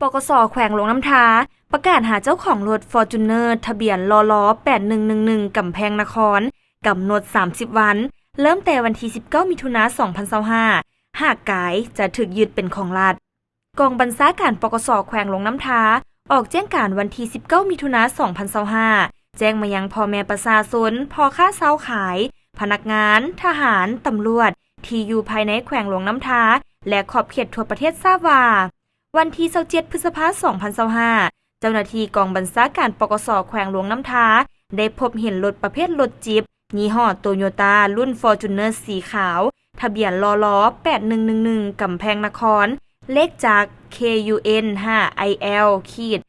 ປກສ ແຂວງຫຼວງນ້ຳທາ ປະກາດຫາເຈົ້າຂອງລົດ Fortuner ທະບຽນ ລລ ແປດໜຶ່ງໜຶ່ງໜຶ່ງ ກຳແພງນະຄອນ ກຳນົດສາມສິບວັນ ເລີ່ມແຕ່ວັນທີສິບເກົ້າ ມິຖຸນາ ສອງພັນຊາວຫ້າ ຫາກກາຍຈະຖືກຍຶດເປັນຂອງລັດ. ກອງບັນຊາການ ປກສ ແຂວງຫຼວງນ້ຳທາ ອອກແຈ້ງການວັນທີສິບເກົ້າ ມິຖຸນາ ສອງພັນຊາວຫ້າ ແຈ້ງມາຍັງພໍ່ແມ່ປະຊາຊົນ, ພໍ່ຄ້າຊາວຂາຍ, ພະນັກງານ, ທະຫານ, ຕຳຫຼວດ ທີ່ຢູ່ພາຍໃນແຂວງຫຼວງນ້ຳທາ ແລະ ຂອບເຂດທົ່ວປະເທດຊາບວ່າ ວັນທີຊາວເຈັດ ພຶດສະພາ ສອງພັນຊາວຫ້າ ເຈົ້າໜ້າທີ່ກອງບັນຊາການ ປກສ ແຂວງຫຼວງນ້ຳທາ ໄດ້ພົບເຫັນລົດປະເພດລົດຈິບ ຍີ່ຫໍ້ Toyota ລຸ້ນ Fortuner ສີຂາວ ທະບຽນ ລລ ແປດໜຶ່ງໜຶ່ງໜຶ່ງ ກຳແພງນະຄອນ ເລກຈັກ KUN ຫ້າ IL ຂີດ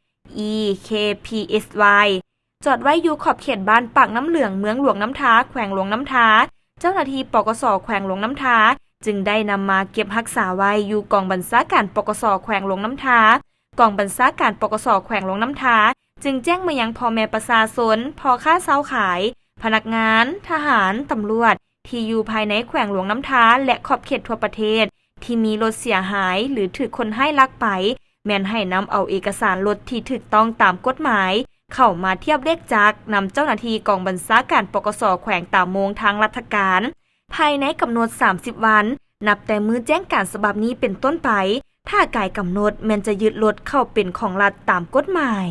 EKPSY ຈອດໄວ້ຢູ່ຂອບເຂດບ້ານປາກນ້ຳເຫຼືອງ ເມືອງຫຼວງນ້ຳທາ ແຂວງຫຼວງນ້ຳທາ. ເຈົ້າໜ້າທີ່ ປກສ ແຂວງຫຼວງນ້ຳທາ ຈຶ່ງໄດ້ນຳມາເກັບຮັກສາໄວ້ຢູ່ກອງບັນຊາການ ປກສ ແຂວງຫຼວງນ້ຳທາ. ກອງບັນຊາການ ປກສ ແຂວງຫຼວງນ້ຳທາ ຈຶ່ງແຈ້ງມາຍັງພໍ່ແມ່ປະຊາຊົນ, ພໍ່ຄ້າຊາວຂາຍ, ພະນັກງານ, ທະຫານ, ຕຳຫຼວດ ທີ່ຢູ່ພາຍໃນແຂວງຫຼວງນ້ຳທາ ແລະ ຂອບເຂດທົ່ວປະເທດ ທີ່ມີລົດເສຍຫາຍ ຫຼື ຖືກຄົນຮ້າຍລັກໄປ ແມ່ນໃຫ້ນຳເອົາເອກະສານລົດທີ່ຖືກຕ້ອງຕາມກົດໝາຍ ເຂົ້າມາທຽບເລກຈັກນຳເຈົ້າໜ້າທີ່ກອງບັນຊາການ ປກສ ແຂວງຕາມໂມງທາງລັດຖະການ ພາຍໃນກຳນົດສາມສິບວັນ ນັບແຕ່ມື້ແຈ້ງການສະບັບນີ້ເປັນຕົ້ນໄປ. ຖ້າກາຍກຳນົດແມ່ນຈະຍຶດລົດເຂົ້າເປັນຂອງລັດຕາມກົດໝາຍ.